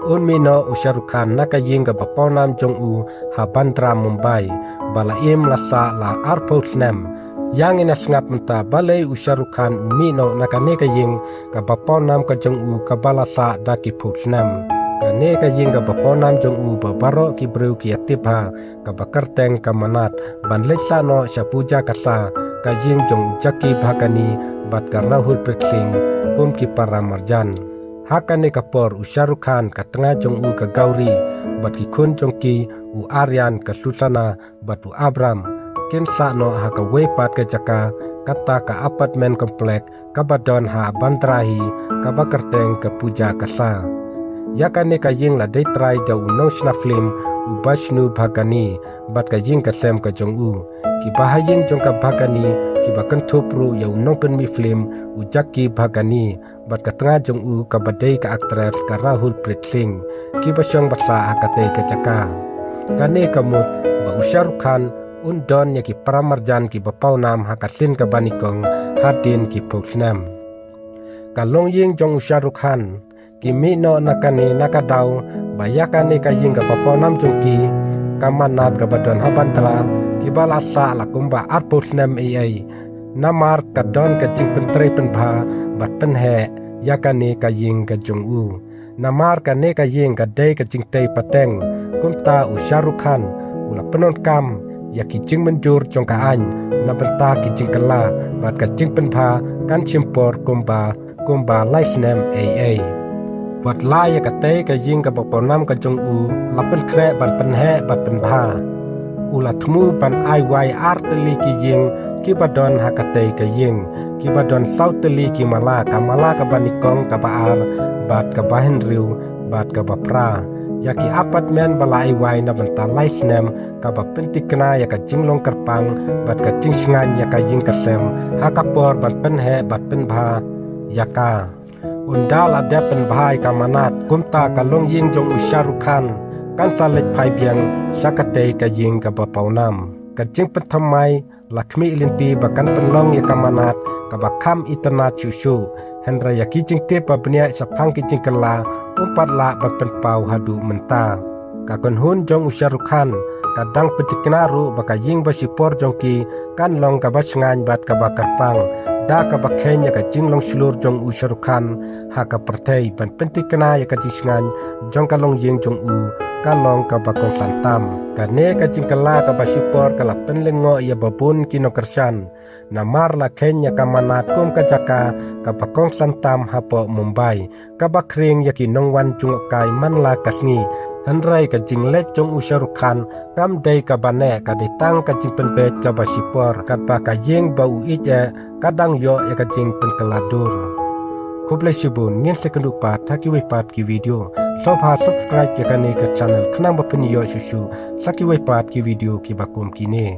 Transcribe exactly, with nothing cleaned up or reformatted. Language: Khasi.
Un mih noh u Shah Rukh Khan na ka ïing kaba pawnam jong u ha Bandra Mumbai, ba la im la sah la arphew snem. Ïa ngin ïa sngap mynta balei u Shah Rukh Khan u mih noh na kane ka ïing kaba pawnam ka jong u kaba la sah da ki phew snem. Kane ka ïing kaba pawnam jong u ba baroh ki briew ki ïa tip ha kaba kyrteng ka Manat, ban leit sah noh sha Pooja Khatsa, ka ïing jong u Jackie Bhakhani bad ka Rahul Preet Singh kum ki para marjan. Ha kane ka por u Shah Rukh Khan, ka tnga jong u ka Gauri, bad ki khun jong ki, u Aryan, ka Susana bad u Abram, kin sah noh ha kawei pat ka jaka, kata ka apartment complex kaba don ha Bandra hi, kaba kyrteng ka Pooja Khatsa. Ïa kane ka ïing la dei trai da u nongshna film u Bishnu Bhakhani bad ka ïing ka sem ka jong u. Kiba ha ïing jong ka Bhakhani kiba kynthup ruh ïa u nongpynmih film u Jackie Bhakhani bad ka tnga jong u kaba dei ka actress ka Rahul Preet Singh, kiba shong ba sah ha katei ka jaka. Kane ka mut ba u Shah Rukh Khan un don ïa ki para marjan kiba pawnam ha ka sien kaba nyngkong hadien ki phew snem. Ka longïing jong u Shah Rukh Khan, ki mih noh na kane na ka daw ba ïa kane ka ïing kaba pawnam jong ki, ka Manat kaba don ha Bandra, kiba la sah la kumba arphew snem ei ei. Namar ka don ka jingpyntrei pynbha bad pynheh ïa kane ka ïing ka jong u. Namar kane ka ïing ka dei ka jingtei pateng, kumta u Shah Rukh Khan u la pyndonkam ïa ki jingmynjur jong ka aiñ na bynta ki jingkylla bad ka jingpynbha kan shim por kumba kumba lai snem ei ei. Wat la ïa katei ka ïing kaba pawnam ka jong u la pynkhreh ban pynheh bad pynbha, u la thmu ban ai wai ar tylli ki ïing kiba don ha katei ka ïing, kiba don saw tylli ki mala, ka mala kaba nyngkong, kaba ar bad kaba hynriew bad kaba phra, ïa ki apartment ba la ai wai na bynta lai snem, kaba pyntikna ïa ka jinglong kyrpang bad ka jingshngaiñ ïa ka ïing ka sem ha ka por ban pynheh bad pynbha ïa ka. Ynda la dep pynbha ïa ka Manat, kumta ka longïing jong u Shah Rukh Khan kan sa leit phai biang sha katei ka ïing kaba pawnam. Ka jingpynthymmai la khmih lynti ba kan pynlong ïa ka Manat kaba kham itynnad shuh shuh. Hynrei ïa ki jingtip ba bniah shaphang ki jingkylla, um pat lah ban pynpaw haduh mynta. Ka kynhun jong u Shah Rukh Khan ka dang pyntikna ruh ba ka ïing ba shipor jong ki kan long kaba shngaiñ bad kaba kyrpang, da kaba kheiñ ïa ka jinglong shlur jong u Shah Rukh Khan ha ka pyrthei ban pyntikna ïa ka jingshngaiñ jong ka longïing jong u, ka long kaba kongsan tam. Kane ka jingkylla kaba shipor ka la pynlyngngoh ïa ba bun ki nongkyrshan, namar la kheiñ ïa ka Manat kum ka jaka kaba kongsan tam hapoh Mumbai, kaba khring ïa ki nongwan jngohkai man la ka sngi. Hynrei ka jingleit jong u Shah Rukh Khan kam dei kaba neh, ka dei tang ka jingpynbeit kaba shipor, katba ka ïing ba u ïeit eh ka dang ïoh ïa ka jingpynkylla dur. Khublei shibun, ngin sa ïakynduh pat ha kiwei pat ki video. Sngewbha subscribe ïa kane ka channel khnang ba phin ïoh shuh shuh sa kiwei pat ki video kiba kum kine.